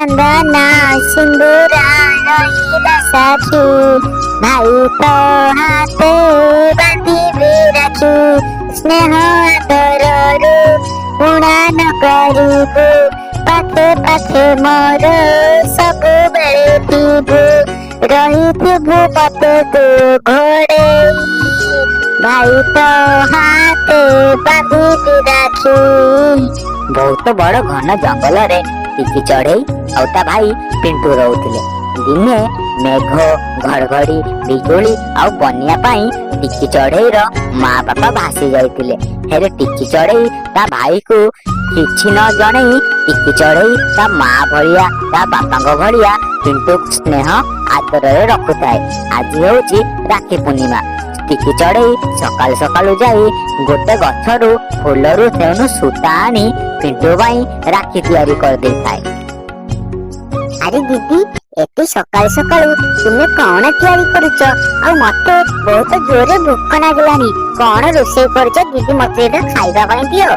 ଚନ୍ଦନ ସିନ୍ଦୁର ରହିଲା ସାକ୍ଷୀ, ଭାଇ ତୋ ହାତେ ବାନ୍ଧିବି ରାକ୍ଷୀ। ସ୍ନେହ ଆଦରରୁ ଊଣା ନ କରିବୁ, ପାଖେ ପାଖେ ମୋର ସବୁବେଳେ ଥିବୁ, ରହିଥିବୁ ମତେ ତୁ ଘୋଡ଼େଇ, ଭାଇ ତୋ ହାତେ ବାନ୍ଧିବି ରାକ୍ଷୀ। ବହୁତ ବଡ ଘନ ଜଙ୍ଗଲରେ ଟିକି ଚଢେଇ ଆଉ ତା ଭାଇ ପିଣ୍ଟୁ ରହୁଥିଲେ। ଦିନେ ମେଘ, ଘଡଘଡି, ବିଜୁଳି ଆଉ ବନ୍ୟା ପାଇଁ ଟିକି ଚଢେଇର ମା ବାପା ଭାସି ଯାଇଥିଲେ। ହେଲେ ଟିକି ଚଢେଇ ତା ଭାଇକୁ କିଛି ନ ଜଣେଇ, ଟିକି ଚଢେଇ ତା ମା ଭଳିଆ, ତା ବାପାଙ୍କ ଭଳିଆ ପିଣ୍ଟୁ ସ୍ନେହ ଆଦରରେ ରଖୁଥାଏ। ଆଜି ହଉଛି ରାକ୍ଷୀ ପୂର୍ଣ୍ଣିମା। ଟିକି ଚଢେଇ ସକାଳୁ ସକାଳୁ ଯାଇ ଗୋଟେ ଗଛରୁ ଫୁଲରୁ ତେଣୁ ସୂତା ଆଣି ପିଣ୍ଟୁ ପାଇଁ ରାକ୍ଷୀ ତିଆରି କରିଦେଇଥାଏ। ଆରେ ଦିଦି, ଏତେ ସକାଳୁ ସକାଳୁ ତୁମେ କଣ ତିଆରି କରୁଛ? ଆଉ ମତେ ବହୁତ ଜୋରରେ ଭୋକ ଲାଗିଲାଣି। କଣ ରୋଷେଇ କରୁଛ ଦିଦି? ମତେ ଏଇଟା ଖାଇବା ପାଇଁ ଦିଅ।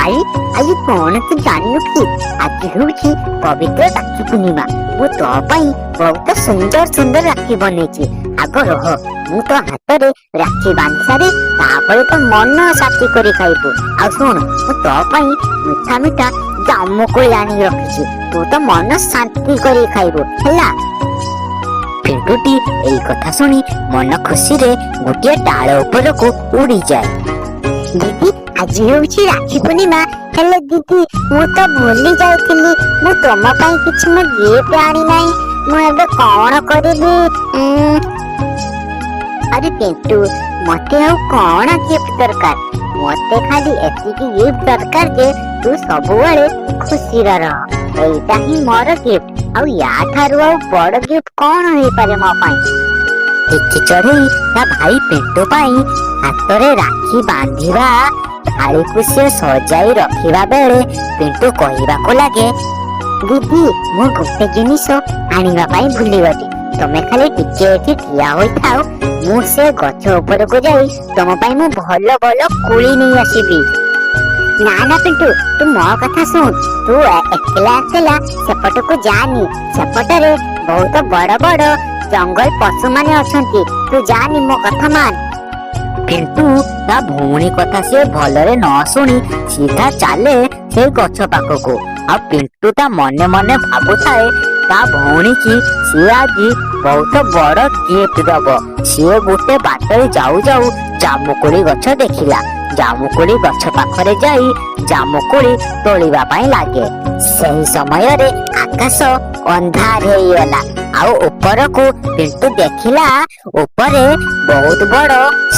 I, ଆଜି କଣ ତୁ ଜାଣିନୁ କି? ଆଜି ହଉଛି ପବିତ୍ର ରାକ୍ଷୀ ପୂର୍ଣ୍ଣିମା। ମୁଁ ତୋ ପାଇଁ ବହୁତ ସୁନ୍ଦର ସୁନ୍ଦର ରାକ୍ଷୀ ବନେଇଛି। ଆଗ ରହ, ମୁଁ ତୋ ହାତରେ ରାକ୍ଷୀ ବାନ୍ଧି ସାରି ତାପରେ ତୋ ମନ ଶାନ୍ତି କରି ଖାଇବୁ। ଆଉ ଶୁଣ, ମୁଁ ତୋ ପାଇଁ ମିଠା ମିଠା ଜାମୁକୋଳି ଆଣିକି ରଖିଛି। ତୁ ତ ମନ ଶାନ୍ତି କରି ଖାଇବୁ, ହେଲା? ପିଣ୍ଟୁଟି ଏଇ କଥା ଶୁଣି ମନ ଖୁସିରେ ଗୋଟିଏ ଡାଳ ଉପରକୁ ଉଡ଼ିଯାଏ। ଦିଦି, ଆଜି ହେଉଛି ରାକ୍ଷୀ ପୂର୍ଣ୍ଣିମା। ହେଲେ ଦିଦି, ମୁଁ ତ ଭୁଲି ଯାଇଥିଲି, ମୁଁ ତମ ପାଇଁ କିଛି ମୁଁ ଗିଫ୍ଟ ଆଣି ନାହିଁ। ମୁଁ ଏବେ କଣ କରିବି? ଆରେ ପିଣ୍ଟୁ, ମତେ ଆଉ କଣ ଗିଫ୍ଟ ଦରକାର? ମତେ ଖାଲି ଏତିକି ଗିଫ୍ଟ ଦରକାର ଯେ ତୁ ସବୁବେଳେ ଖୁସିରେ ରହ। ଏଇଟା ହିଁ ମୋର ଗିଫ୍ଟ। ଆଉ ୟା ଠାରୁ ଆଉ ବଡ ଗିଫ୍ଟ କଣ ହେଇପାରେ ମୋ ପାଇଁ? ଟିକି ଚଢେଇ ତା ଭାଇ ପିଣ୍ଟୁ ପାଇଁ ହାତରେ ରାକ୍ଷୀ ବାନ୍ଧିବା ଥାଳିକୁ ସେ ସଜାଇ ରଖିବା ବେଳେ ପିଣ୍ଟୁ କହିବାକୁ ଲାଗେ, ଦିଦି, ମୁଁ ଗୋଟେ ଜିନିଷ ଆଣିବା ପାଇଁ ଭୁଲିଗଲି। ତମେ ଖାଲି ଟିକେ ଏଠି ଠିଆ ହୋଇଥାଅ, ମୁଁ ସେ ଗଛ ଉପରକୁ ଯାଇ ତମ ପାଇଁ ମୁଁ ଭଲ ଭଲ କୋଳି ନେଇ ଆସିବି। ନା ନା ପିଣ୍ଟୁ, ତୁ ମୋ କଥା ଶୁଣ। ତୁ ଏକଲା ଏକଲା ସେପଟକୁ ଯାନି। ସେପଟରେ ବହୁତ ବଡ ବଡ ଜଙ୍ଗଲ ପଶୁମାନେ ଅଛନ୍ତି। ତୁ ଯାନି, ମୋ କଥା ମାନ। ପିଣ୍ଟୁ ତା ଭଉଣୀ କଥା ସିଏ ଭଲରେ ନ ଶୁଣି ସିଧା ଚାଲେ ସେଇ ଗଛ ପାଖକୁ। ଆଉ ପିଣ୍ଟୁ ତା ମନେ ମନେ ଭାବୁଥାଏ, ତା ଭଉଣୀ କି ସିଏ ଆଜି ବହୁତ ବଡ ଗିଫ୍ଟ ଦବ। ସିଏ ଗୋଟେ ବାଟରେ ଯାଉ ଯାଉ ଜାମୁକୋଳି ଗଛ ଦେଖିଲା। ଜାମୁକୋଳି ଗଛ ପାଖରେ ଯାଇ ଜାମୁକୋଳି ତୋଳିବା ପାଇଁ ଲାଗେ। ସେହି ସମୟରେ ଆକାଶ ଅନ୍ଧାର ହେଇଗଲା ଆଉ ଉପରକୁ ପିଣ୍ଟୁ ଦେଖିଲା, ଉପରେ ବହୁତ ବଡ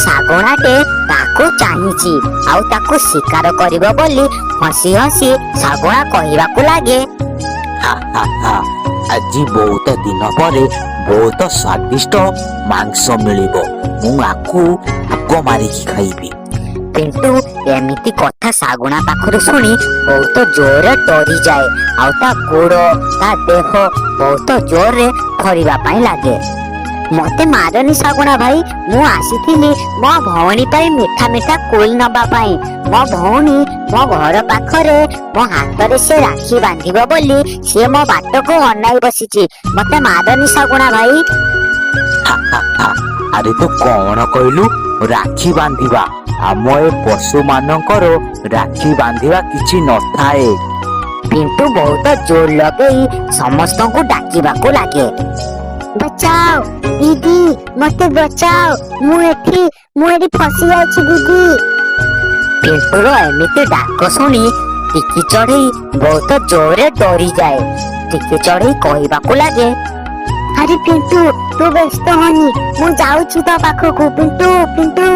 ଶାଗୁଣାଟେ ତାକୁ ଚାହିଁଛି ଆଉ ତାକୁ ଶିକାର କରିବ ବୋଲି ହସି ହସି ଶାଗୁଣା କହିବାକୁ ଲାଗେ, ହା ହା ହା, ଆଜି ବହୁତ ଦିନ ପରେ ବହୁତ ସ୍ୱାଦିଷ୍ଟ ମାଂସ ମିଳିବ। ମୁଁ ଆକୁ ଆଗ ମାରିକି ଖାଇବି। ପିଣ୍ଟୁ ଏମିତି କଥା ଶାଗୁଣା ପାଖରୁ ଶୁଣି ବହୁତ ଜୋରରେ ଡରିଯାଏ ଆଉ ତା ଗୋଡ, ତା ଦେହ ବହୁତ ଜୋରରେ ଥରିବା ପାଇଁ ଲାଗେ। ମତେ ମାରନି ଶାଗୁଣା ଭାଇ। ମୁଁ ଆସିଥିଲି ମୋ ଭଉଣୀ ପାଇଁ ମିଠା ମିଠା କୋଳି ନବା ପାଇଁ। ମୋ ଭଉଣୀ ମୋ ଘର ପାଖରେ ମୋ ହାତରେ ସେ ରାକ୍ଷୀ ବାନ୍ଧିବ ବୋଲି ସିଏ ମୋ ବାଟକୁ ଅନାଇ ବସିଛି। ମତେ ମାରନି ଶାଗୁଣା ଭାଇ। ହା ହା ହା, ଆରେ ତୁ କଣ କହିଲୁ? ରାକ୍ଷୀ ବାନ୍ଧିବା? ଆମ ଏ ପଶୁ ମାନଙ୍କର ରାକ୍ଷୀ ବାନ୍ଧିବା କିଛି ନଥାଏ। ପିଣ୍ଟୁ ବହୁତ ଜୋର ଲଗେଇ ସମସ୍ତଙ୍କୁ ଡାକିବାକୁ ଲାଗେ, ବଚାଓ ଦିଦି, ମତେ ବଚାଓ। ମୁଁ ଏଠି ଫସି ଯାଇଛି ଦିଦି। ପିଣ୍ଟୁର ଏମିତି ଡାକ ଶୁଣି ଟିକି ଚଢେଇ ବହୁତ ଜୋରରେ ଡରିଯାଏ। ଟିକି ଚଢେଇ କହିବାକୁ ଲାଗେ, ଆରେ ପିଣ୍ଟୁ, ତୁ ବ୍ୟସ୍ତ ହନି, ମୁଁ ଯାଉଛି ତୋ ପାଖକୁ। ପିଣ୍ଟୁ, ପିଣ୍ଟୁ।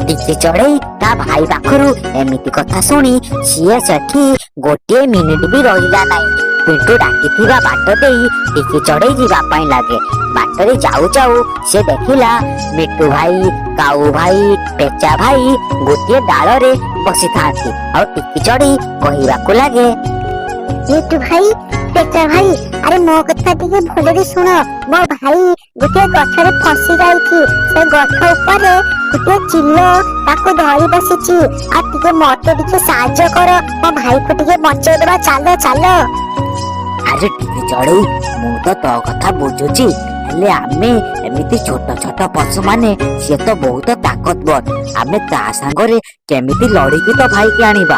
ଟିକି ଚଢେଇ ତା ଭାଇ ପାଖରୁ ଏମିତି କଥା ଶୁଣି ସିଏ ସେଠି ଗୋଟିଏ ମିନିଟ ବି ରହିଲା ନାହିଁ। ପିଣ୍ଟୁ ଡାକିଥିବା ବାଟ ଦେଇ ଟିକି ଚଢେଇ ଯିବା ପାଇଁ ଲାଗେ। ବାଟରେ ଯାଉ ଯାଉ ସେ ଦେଖିଲା ମିଟୁ ଭାଇ, କାଉ ଭାଇ, ପେଚା ଭାଇ ଗୋଟିଏ ଡାଳରେ ବସିଥାନ୍ତି। ଆଉ ଟିକି ଚଢେଇ କହିବାକୁ ଲାଗେ, ମିଟୁ ଭାଇ, ପେଚା ଭାଇ, ଆରେ ମୋ କଥା ଟିକେ ଭଲରେ ଶୁଣ। ମୋ ଭାଇ ଗୋଟିଏ ଗଛରେ ଫସି ଯାଇଛି। ସେ ଗଛ ଉପରେ ଗୋଟେ ଚିଲ ତାକୁ ଧରି ବସିଛି। ଆଉ ଟିକେ ମତେ ଟିକେ ସାହାଯ୍ୟ କର, ମୋ ଭାଇକୁ ଟିକେ ବଞ୍ଚେଇ ଦବା। ଚାଲ ଚାଲ। ଆରେ ଟିକି ଚଢେଇ, ମୁଁ ତ ତୋ କଥା ବୁଝୁଛି, ହେଲେ ଆମେ ଏମିତି ଛୋଟ ଛୋଟ ପଶୁମାନେ, ସିଏ ତ ବହୁତ ତାକତବର। ଆମେ ତା ସାଙ୍ଗରେ କେମିତି ଲଢିକି ତୋ ଭାଇକି ଆଣିବା?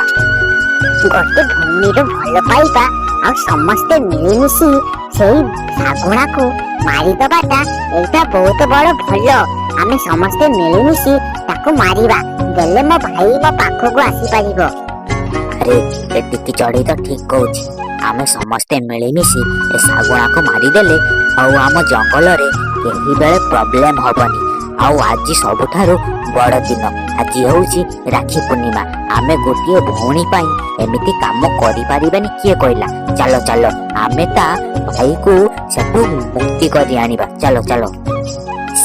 ଗୋଟେ ଭଉଣୀର ଭଲ ପାଇବା ଆଉ ସମସ୍ତେ ମିଳିମିଶି ସେଇ ଶାଗୁଣାକୁ ମାରିଦବାଟା, ଏଇଟା ବହୁତ ବଡ ଭଲ। ଆମେ ସମସ୍ତେ ମିଳିମିଶି ତାକୁ ମାରିବା ଦେଲେ ମୋ ଭାଇ ମୋ ପାଖକୁ ଆସିପାରିବ। ଆରେ, ଏ ଟିକି ଚଢେଇ ତ ଠିକ କହୁଛି। ଆମେ ସମସ୍ତେ ମିଳିମିଶି ଏ ଶାଗୁଣାକୁ ମାରିଦେଲେ ଆଉ ଆମ ଜଙ୍ଗଲରେ କେହି ବେଳେ ପ୍ରୋବ୍ଲେମ ହବନି। ଆଉ ଆଜି ସବୁଠାରୁ ବଡ ଦିନ, ଆଜି ହଉଛି ରାକ୍ଷୀ ପୂର୍ଣ୍ଣିମା। ଆମେ ଗୋଟିଏ ଭଉଣୀ ପାଇଁ ଏମିତି କାମ କରିପାରିବାନି କିଏ କହିଲା? ଚାଲ ଚାଲ, ଆମେ ତା ଭାଇକୁ ସେଠୁ ମୁକ୍ତି କରି ଆଣିବା। ଚାଲ ଚାଲ।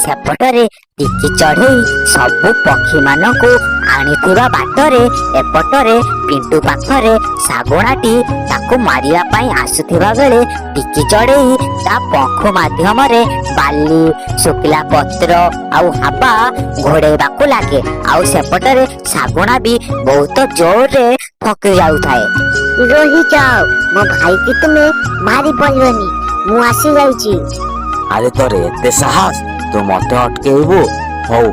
ସେପଟରେ ଟିକି ଚଢେଇ ସବୁ ପକ୍ଷୀମାନଙ୍କୁ ଆଣିଥିବା ବାଟରେ ଏପଟରେ ପିଣ୍ଟୁ ପାଖରେ ଶାଗୁଣାଟି ତାକୁ ମାରିବା ପାଇଁ ଆସୁଥିବା ବେଳେ ଟିକି ଚଢେଇ ତା ପଙ୍ଖ ମାଧ୍ୟମରେ ବାଲି, ଶୁଖିଲା ପତ୍ର ଆଉ ହାବା ଘୋଡେଇବାକୁ ଲାଗେ। ଆଉ ସେପଟରେ ଶାଗୁଣା ବି ବହୁତ ଜୋରରେ ଥକି ଯାଉଥାଏ। ରହିଯାଅ, ମୋ ଭାଇକି ତୁମେ ମାରି ପାରିବନି, ମୁଁ ଆସି ଯାଇଛି। ଆରେ, ତୋର ଏତେ ସାହସ, ତୁ ମତେ ଅଟକେଇବୁ? ହଉ,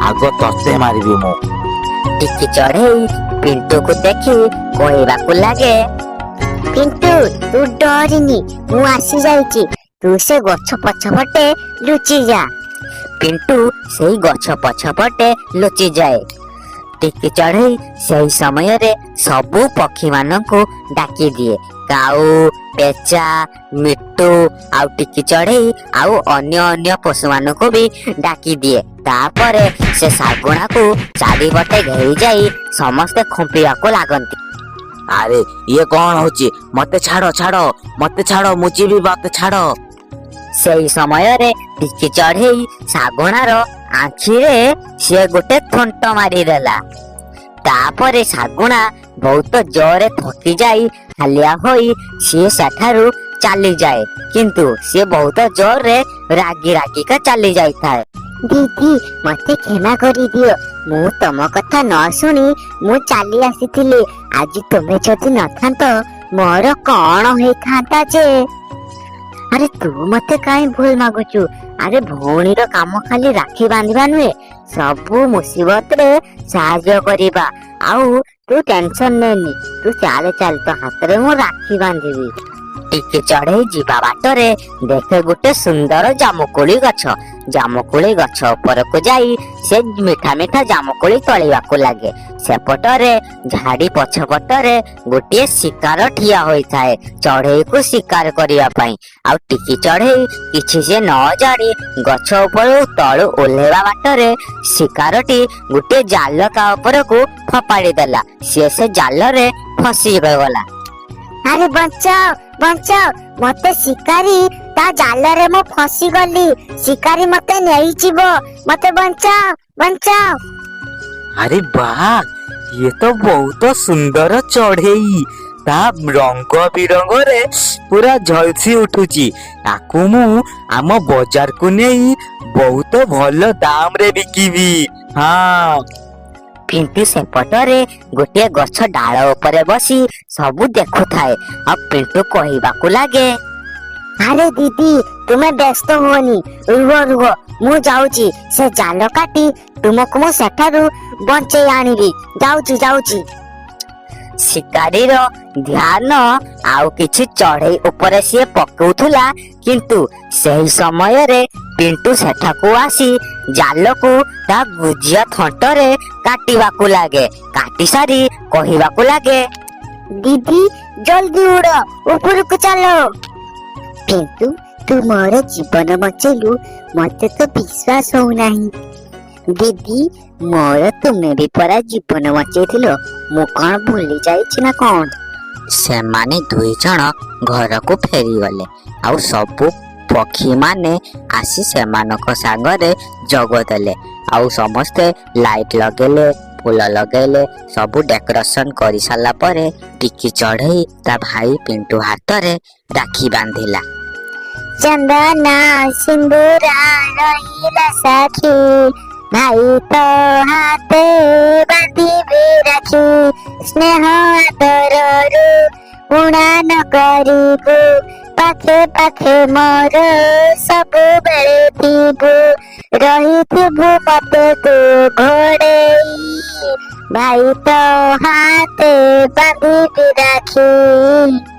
ଆଗ ତତେ ମାରିବି ମୁଁ। ଟିକି ଚଢେଇ ପିଣ୍ଟୁକୁ ଦେଖି କହିବାକୁ ଲାଗେ, ପିଣ୍ଟୁ, ତୁ ଡରିନି, ମୁଁ ଆସି ଯାଇଛି। ତୁ ସେ ଗଛ ପଛପଟେ ଲୁଚି ଯା। ପିଣ୍ଟୁ ସେଇ ଗଛ ପଛପଟେ ଲୁଚିଯାଏ। ଟିକି ଚଢେଇ ସେହି ସମୟରେ ସବୁ ପକ୍ଷୀମାନଙ୍କୁ ଡାକି ଦିଏ। କାଉ, ପେଚା, ମିଟୁ ଆଉ ଟିକି ଚଢେଇ ଆଉ ଅନ୍ୟ ଅନ୍ୟ ପଶୁମାନଙ୍କୁ ବି ଡାକି ଦିଏ। ତାପରେ ସେ ଶାଗୁଣାକୁ ଚାରିପଟେ ଘେରି ଯାଇ ସମସ୍ତେ ଖୁମ୍ପିବାକୁ ଲାଗନ୍ତି। ଆରେ, ଇଏ କଣ ହଉଛି? ମତେ ଛାଡ, ଛାଡ, ମତେ ଛାଡ, ମୁଁ ଯିବି, ମତେ ଛାଡ। ସେଇ ସମୟରେ ଟିକି ଚଢେଇ ଶାଗୁଣାର ଆଖିରେ ସିଏ ଗୋଟେ ଥୁଣ୍ଟ ମାରିଦେଲା। ତାପରେ ଶାଗୁଣା ବହୁତ ଜୋରରେ ଥକି ଯାଇ ହାଲିଆ ହୋଇ ସିଏ ସେଠାରୁ ଚାଲିଯାଏ, କିନ୍ତୁ ସିଏ ବହୁତ ଜୋରରେ ରାଗି ରାଗିକା ଚାଲି ଯାଇଥାଏ। ଦିଦି, ମତେ କ୍ଷମା କରିଦିଅ। ମୁଁ ତମ କଥା ନ ଶୁଣି ମୁଁ ଚାଲି ଆସିଥିଲି। ଆଜି ତୁମେ ଯଦି ନଥାନ୍ତ, ମୋର କଣ ହେଇଥାନ୍ତା ଯେ। ଆରେ, ତୁ ମତେ କାହିଁ ଭୁଲ ମାଗୁଛୁ? ଆରେ, ଭଉଣୀର କାମ ଖାଲି ରାକ୍ଷୀ ବାନ୍ଧିବା ନୁହେଁ, ସବୁ ମୁସିବତରେ ସାହାଯ୍ୟ କରିବା। ଆଉ ତୁ ଟେନସନ ନେନି, ତୁ ଚାଲେ ଚାଲ, ତୋ ହାତରେ ମୁଁ ରାକ୍ଷୀ ବାନ୍ଧିବି। ଟିକି ଚଢେଇ ଯିବା ବାଟରେ ଦେଖେ ଗୋଟେ ସୁନ୍ଦର ଜାମୁକୋଳି ଗଛ। ଜାମୁକୋଳି ଗଛ ଉପରକୁ ଯାଇ ସେ ମିଠା ମିଠା ଜାମୁକୋଳି ତୋଳିବାକୁ ଲାଗେ। ସେପଟରେ ଝାଡି ପଛପଟରେ ଗୋଟିଏ ଶିକାର ଠିଆ ହୋଇଥାଏ ଚଢେଇକୁ ଶିକାର କରିବା ପାଇଁ। ଆଉ ଟିକି ଚଢେଇ କିଛି ସେ ନ ଜାଣି ଗଛ ଉପରୁ ତଳୁ ଓହ୍ଲେଇବା ବାଟରେ ଶିକାରଟି ଗୋଟିଏ ଜାଲ ତା ଉପରକୁ ଫୋପାଡ଼ି ଦେଲା। ସିଏ ସେ ଜାଲରେ ଫସି ଗଲା। ଆରେ, ବଞ୍ଚାଅ, ବଞ୍ଚାଅ ମତେ! ଶିକାରୀ ତା ଜାଲରେ ମୁଁ ଫସିଗଲି। ଶିକାରୀ ମତେ ନେଇଯିବ। ମତେ ବଞ୍ଚାଅ, ବଞ୍ଚାଅ। ଆରେ ବାଃ, ଇଏ ତ ବହୁତ ସୁନ୍ଦର ଚଢେଇ। ତା ରଙ୍ଗ ବିରଙ୍ଗରେ ପୁରା ଝଲସି ଉଠୁଛି। ତାକୁ ମୁଁ ଆମ ବଜାରକୁ ନେଇ ବହୁତ ଭଲ ଦାମରେ ବିକିବି, ହଁ। ପିଣ୍ଟୁ ସେପଟରେ ଗୋଟିଏ ଗଛ ଡାଳ ଉପରେ ବସି ସବୁ ଦେଖୁଥାଏ। ଆଉ ପିଣ୍ଟୁ କହିବାକୁ ଲାଗେ, ଆରେ ଦିଦି, ତୁମେ ବ୍ୟସ୍ତ ହୁଅନି। ରୁହ ରୁହ, ମୁଁ ଯାଉଛି। ସେ ଜାଲ କାଟି ତୁମକୁ ମୁଁ ସେଠାରୁ ବଞ୍ଚେଇ ଆଣିବି। ଯାଉଛି, ଯାଉଛି। ଶିକାରୀର ଧ୍ୟାନ ଆଉ କିଛି ଚଢେଇ ଉପରେ ସିଏ ପକଉଥିଲା, କିନ୍ତୁ ସେହି ସମୟରେ ପିଣ୍ଟୁ ସେଠାକୁ ଆସି ଜାଲକୁ ତା ଗୁଜିଆ ଥଣ୍ଟରେ କାଟିବାକୁ ଲାଗେ। କାଟି ସାରି କହିବାକୁ ଲାଗେ, ଦିଦି, ଜଲ୍ଦି ଉଡ, ଉପରକୁ ଚାଲ। ପିଣ୍ଟୁ, ତୁ ମୋର ଜୀବନ ବଞ୍ଚେଇଲୁ, ମତେ ତ ବିଶ୍ୱାସ ହଉନାହିଁ। ଦିଦି, ମୋର ତୁମେ ବି ପରା ଜୀବନ ବଞ୍ଚେଇଥିଲ, ମୁଁ କଣ ଭୁଲି ଯାଇଛି ନା କଣ? ସେମାନେ 2 ଜଣ ଘରକୁ ଫେରିଗଲେ। ଆଉ ସବୁ ପକ୍ଷୀମାନେ ଆସି ସେମାନଙ୍କ ସାଙ୍ଗରେ ଯୋଗ ଦେଲେ। ଆଉ ସମସ୍ତେ ଲାଇଟ୍ ଲଗେଇଲେ, ଫୁଲ ଲଗେଇଲେ, ସବୁ ଡେକୋରେସନ କରିସାରିଲା ପରେ ଟିକି ଚଢେଇ ତା ଭାଇ ପିଣ୍ଟୁ ହାତରେ ରାକ୍ଷୀ ବାନ୍ଧିଲା। ଚନ୍ଦନ ସିନ୍ଦୁର ରହିଲା ସାକ୍ଷୀ। ଭାଇ ତୋ ହାତେ ବାନ୍ଧିବି ରାକ୍ଷୀ, ସ୍ନେହ ଆଦରରୁ ଊଣା ନ କରିବୁ, ପାଖେ ପାଖେ ମୋର ସବୁବେଳେ ଥିବୁ, ରହିଥିବୁ ମତେ ତୁ ଘୋଡେଇ, ଭାଇ ତୋ ହାତେ ବାନ୍ଧିବି ରାକ୍ଷୀ।